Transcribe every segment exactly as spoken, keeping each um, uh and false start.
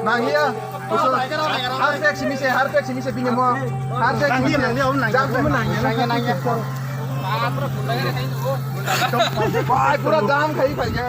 Nangya, harpek simi se, harpek simi se bini mo, harpek simi se. Jam simi nangya, nangya, nangya. Bai, pura jam khai phaikha.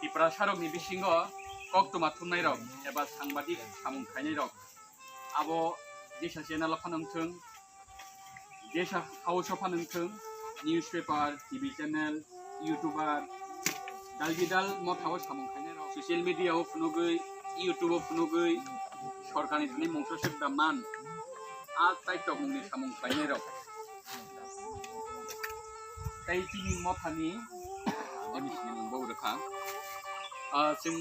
Tiprasarokni bisingo koktwma thumnairok eba sangbadik samung khainairok abo jesa channel-o phano wngthwng, jesa house-o phano wngthwng, newspaper, T V channel, YouTuber, dalbidal mothao samung khainairok, social media-o phunugwi, YouTube-o phunugwi, sorkarni thani mungsa sep da man, a tei tongmungni samung khlainairok. Tei chini mothani, ani sini mung bo rwkha. Ah, chwng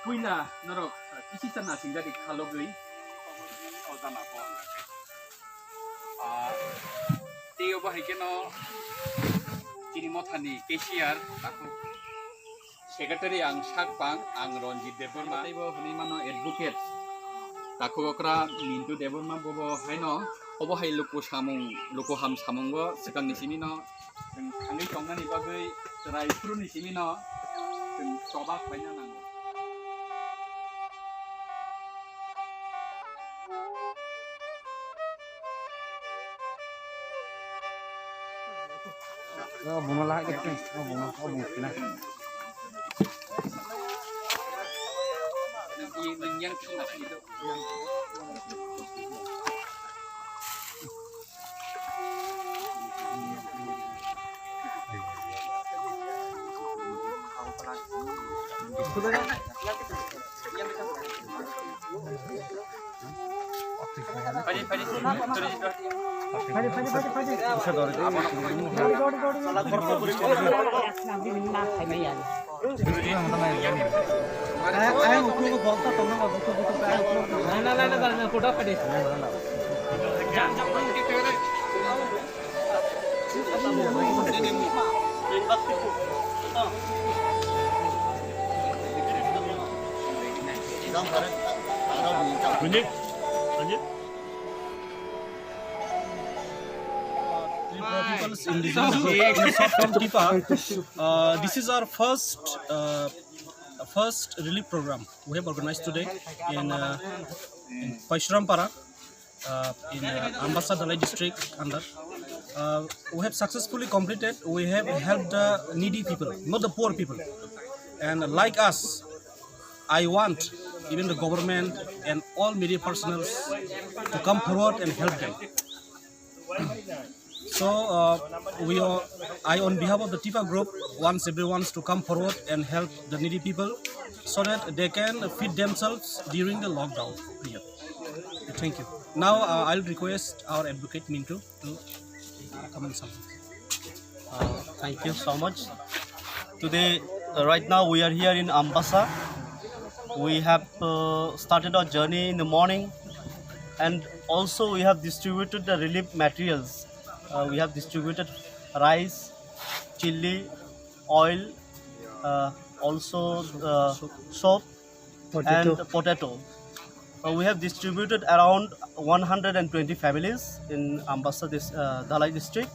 puila norok kisi chana singari khalogwi. Ah, tei obo hai kheno chini mothani cashier, takhuk secretary ang sak pang, ang Ranjit Debbarma. Tei bo hwnwi mano advocate. Takhuk okra Mintu Debbarma bobo haino, obo hai luku samung, luku ham samungo swkangni simino, chwng thangwi tongnani bagwi chwrai phuruni simino, chwng choba khlaina nango. Oh, bono lahai khe, oh, bono, oh, bono kina. Ranjit, Ranjit. People's Indigenous Group, in short form TIPA. Uh, this is our first uh, first relief program we have organized today in, uh, in Paishurampara, uh, in uh, Ambassa Dhalai district under. Uh, we have successfully completed. We have helped the needy people, not the poor people. And like us, I want even the government and all media personnel to come forward and help them. So uh, we are, I, on behalf of the TIPA group, wants everyone to come forward and help the needy people so that they can feed themselves during the lockdown period. Thank you. Now uh, I'll request our advocate Mintu to comment something. Uh, thank you so much. Today, uh, right now we are here in Ambassa. We have uh, started our journey in the morning, and also we have distributed the relief materials. Uh, we have distributed rice, chili, oil, uh, also uh, soap and potato. Uh, we have distributed around one hundred twenty families in Ambassa, this uh, Dhalai district.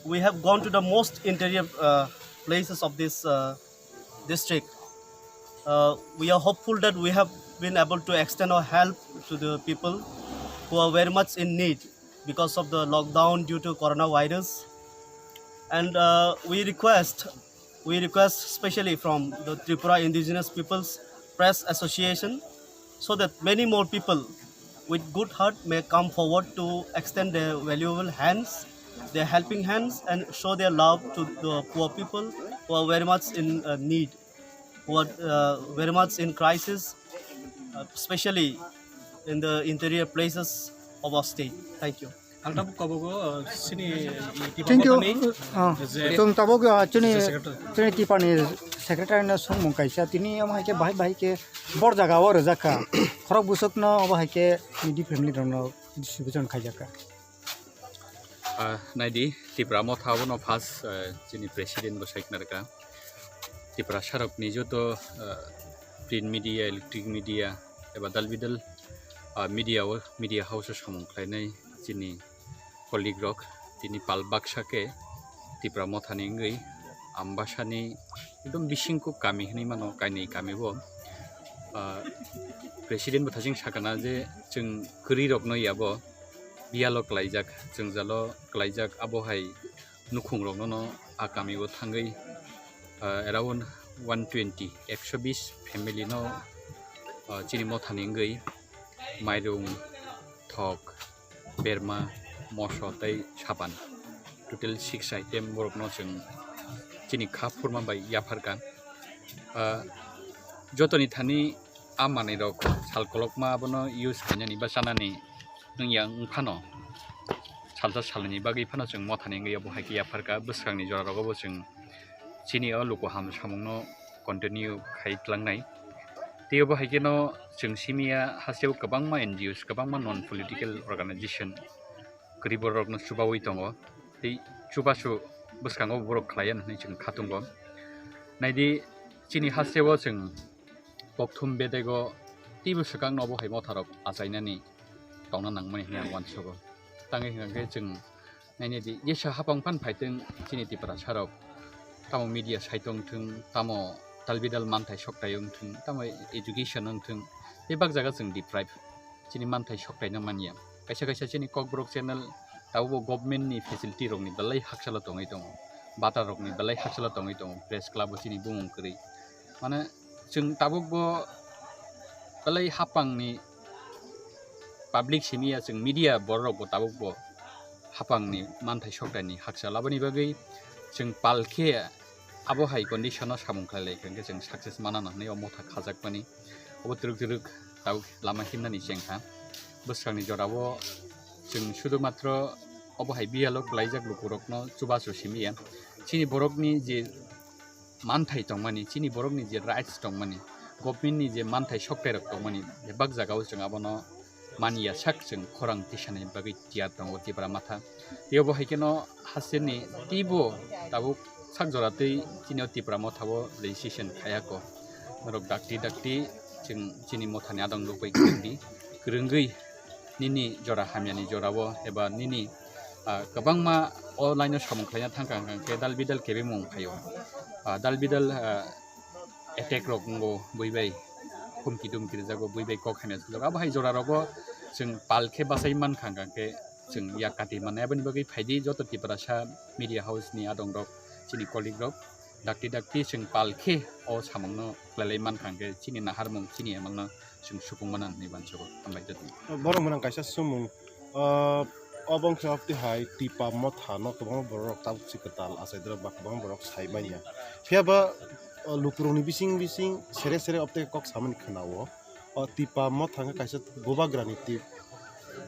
We have gone to the most interior uh, places of this uh, district. Uh, we are hopeful that we have been able to extend our help to the people who are very much in need because of the lockdown due to coronavirus. And uh, we request, we request specially from the Tripura Indigenous Peoples Press Association, so that many more people with good heart may come forward to extend their valuable hands, their helping hands, and show their love to the poor people who are very much in uh, need, who are uh, very much in crisis, uh, especially in the interior places of our state. Thank you. Ang tabuk kobogo, uh, sini, uh, Thank you. Tipani, Ah, je- Chwng tabuk ah, chini je secretary. Chini Tipani secretary no songmung kaisa tini omo hai khe bahai bahai khe bor jaga o rwjak kha. Khorok bwswk no obo hai khe needy family rok no distribution khaijak kha. Ah, naidi, Tipra motha abono first, eh, chini president bo sai khna rwkha. Tipra sarok ni joto, eh, print media, electric media, eba dal bidal, ah, media o, media house o samung khlainai chini colleague rok tini pal baksa khe Tipra mothani wngwi Ambasani ekdom bisingko kami hinwi mano, kainwi kami bo. Ah, president bo thaching sakana je chwng kwrwi rokno yabo biyalo klaijak, chwngjalo klaijak, abo hai nukhung rokno no a kami o thangwi, ah, around one twenty, ekso bis family no, ah, chini mothani wngwi mairung, thok, berma, moso tei sapan, total six item borokno chwng chini kha phurma bai yapharkha. Ah, jotoni thani a manwi rok sal kolokma abono use khainani ba chanani wngya wngphano, salsa salnini bagwi phano chwng mothani wngwi abo hai khe yapharkha. Bwskangni jora rogo bo chwng chini o luku ham samungno continue khai tlangnai. Tei obo hai kheno chwng simi ya hasteo kwbangma N G Os, kwbangma non political organization kwrwi borok rokno chubaui tongo. Tei chubachu bwskango borok khlai ya hwnwi chwng khatungo. Naidi chini hasteo chwng kokthum bedego teibo swkangno obo hai motharok achainani tongna nangmani hwnwi ang uansugo. Tangwi hwnkhe chwng nainedi jesa hapang phan phaitwng chini Tiprasa rok, tamo media saitong thwng, tamo talbidal manthai soktai wng thwng, tamo education wng thwng, bebak jaga chwng deprive, chini manthai soktaino manya. Kaisa kaisa chini Kokborok channel tabukbo government ni facility rokni belai hakchalo tongwi tongo, bata rokni belai hakchalo tongwi tongo, press club bo chini bumung kwrwi. Mane chwng tabukbo belai hapangni public simi ya, chwng media borok rokbo tabukbo hapangni manthai soktaini hakchal. Aboni bagwi chwng pal khe abo hai condition o samung khlai lai khe chwng success mana nang hinwi o motha khajakmani. Obo twrwk twrwk tabuk lama himnani chengkha. Bwskangni jorao chwng sudu matro obo hai biyalo klaijak lukurokno chubachu simi ya. Chini borokni je manthai tongmani, chini borokni je rights tongmani, government ni je manthai soktai rok tongmani, bebak jagao chwng abono manya sak chwng khorang tisani bagwi tiyar tongo Tipra Motha. Tei obo hai kheno hasteni teibo tabuk sak jora tei chini o Tipra Motha o registration khayako. Norok dakti dakti chwng chini mothani adong nukbai kwrwngdi, kwrwngwi nini jora hamyani jorao eba nini Ah, kwbangma o line o samung khlaina thangkha hwnkha khe dal bidal kebengmung phaio. Ah, dal bidal, ah, attack rok wngo, bui bai humki dumki rwjago, bui bai kok hamya rwjago. Abo hai jora rogo chwng pal khe bachai mankha hwnkha khe chwng yak kati mannai. Aboni bagwi phaidi joto Tiprasa media house ni adong rok, chini colleague rok, dakti dakti chwng pal khe o samungno khlailai mankha hwnkhe chini naharmung, chini emangno chwng supung mano hinwi uansugo. Hambai joto. Borok mwnang kaisa sumung, ah, obo wngkha obtwi hai Tipa Motha no kwbangma borok rok tabuk si kwtal achaidrop ba kwbangma borok sai manya. Phiya ba, ah, lukurokni bising bising sere sere obtwi kok samani khwnao. O Tipa Motha wngkha kaisa bubagrani Ti-,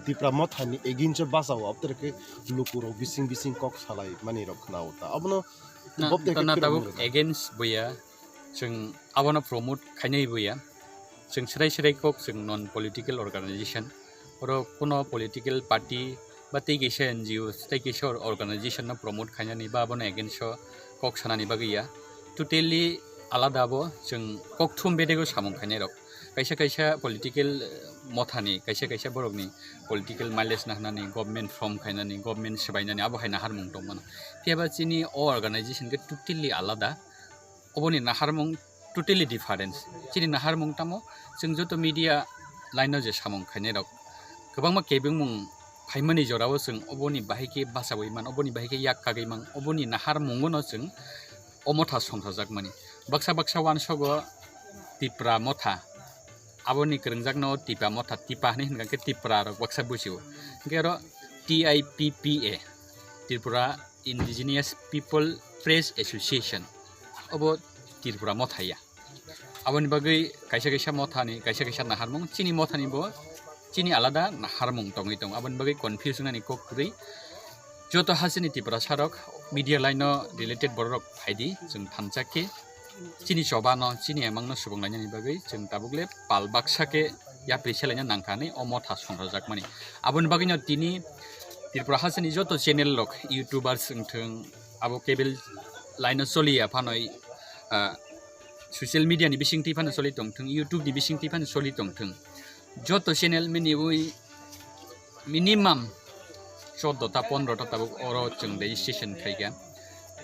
Tipra Mothani against o bachao, obtwi khe lukurok bising bising kok salai mani rok khwnao ta. Abono Na, obtwi khe na kwrwngmung tabuk rwkha. Against buya, chwng abono promote khainai buya. Chwng srai srai kok chwng non political organization. Oro kuno political party ba tei kaisa N G O, tei kaisa or-, organization no promote khainani ba abono against o kok sanani bagwi ya. Totally alada bo chwng kokthum bedego samung khainai rok. Kaisa kaisa political, eh, mothani, kaisa kaisa borokni political mileage na hwnani, government form khainani, government swbainani, abo hai naharmung tongmano. Phiya ba chini o organization khe totally alada. Oboni naharmung totally difference. Chini naharmung tamo, chwng joto media line o je samung khainai rok kwbangma kebengmung phaimani jorao chwng oboni bahai khe bachaui man, oboni bahai khe yak kagwi man, oboni naharmungo no chwng o motha songsajakmani. Baksa baksa uansogo Tipra Motha, aboni kwrwngjakno Tipa Motha, Tipa hinwi hwnkha khe Tipra rok baksa buchio. Hwnkhe oro T I P P A, Tripura Indigenous People Press Association, obo Tripura Motha ya. Aboni bagwi kaisa kaisa mothani, kaisa kaisa naharmung, chini mothani bo chini alada naharmung tongwi tongo. Aboni bagwi confuse wngnani kok kwrwi. Joto hasteni Tiprasa rok media line o related borok rok phaidi, chwng thansa khe chini choba no, chini emang no subung lainani bagwi chwng tabuk le pal baksa khe yapri selaina nangkha hinwi o motha songsajakmani. Aboni bagwi no tini Tripura hasteni joto channel rok, YouTubers wngthwng, abo cable line o choliya phano, ah, social media ni bisingtwi phano choli tongthwng, YouTube ni bisingtwi phano choli tongthwng, joto channel mini ui minimum chordo ta pondro ta tabuk oro chwng registration khaikha,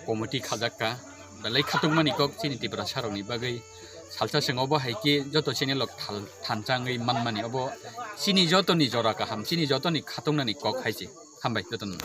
committee khajakka, belai khatungmani kok chini Tiprasa rokni bagwi. Salsa chwng obo hai khe joto channel rok thal-, thanchangwi manmani, obo chini jotoni jora kaham, chini jotoni khatungnani kok hai se. Hambai jotono.